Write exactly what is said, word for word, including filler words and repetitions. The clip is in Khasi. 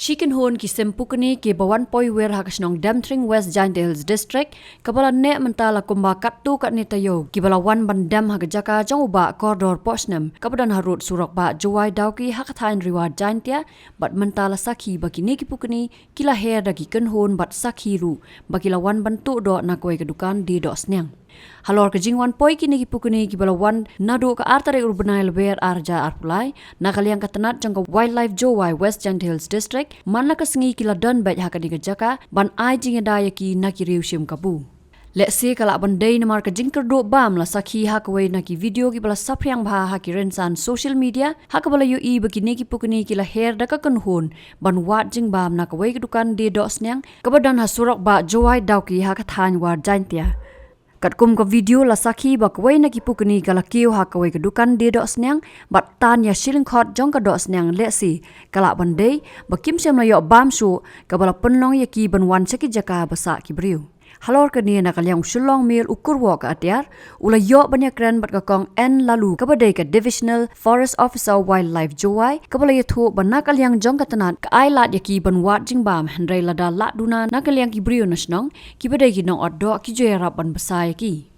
Shi kynhun ki sim pukni kiba wan poi wir ha ka shnong Demthring, West Jaintia Hills District, kaba la neh mynta la kumba katto katne taïew, kiba la wan ban dem ha ka jaka jong u Bah Kordor Pohsnem, kaba don harud surok Bah Jowai Dawki ha ka thaiñ Ri War Jaintia, bad mynta la sakhi ba kine ki pukni ki la her da ki kynhun bad sakhi ruh ba ki la wan ban tuh doh na kawei ka dukan die doh sniang. Halor ka jingwan poi kine ki pukni kiba la wan naduh ka ar tarik u bnai Lber ar hajar arphew lai, na ka liang ka tnat jong ka Wildlife Jowai, West Jaintia Hills District, man la ka sngi ki la don beit ha kane ka jaka ban ai jingïada ïa ki na ki riew shim kabu. Lehse ka lah ban dei namar ka jingkyrduh bam la sakhi ha kawei na ki video kiba la saphriang bha ha ki rynsan social media, ha kaba la ïohi ba kine ki pukni ki la her da ka kynhun ban wad jingbam na kawei ka dukan die doh sniang kaba don ha surok Bah Jowai Dawki ha ka thaiñ War Jaintia. Katkum ka video la sakhi ba kawei na ki pukni ka la kiew ha kawei ka dukan die doh sniang bad tan ïa shi lyngkhot jong ka doh sniang, lehse ka lah ban dei ba kim shym la ïoh bam shuh, kaba la pynlong ïa ki ban wan sha ki jaka ba sah ki briew. Halor kane, na ka liang u Shillong Mail u Kurwoh ka Atiar u la ïoh ban ïakren bad ka Kong N Laloo, kaba dei ka Divisional Forest Officer Wildlife Jowai, kaba la ïathuh ba na ka liang jong ka tnat ka ai lad ïa ki ban wad jingbam, hynrei lada lah duna na ka liang ki briew na shnong, kiba dei ki nong ot doh, ki ju ïarap ban bsa ïa ki.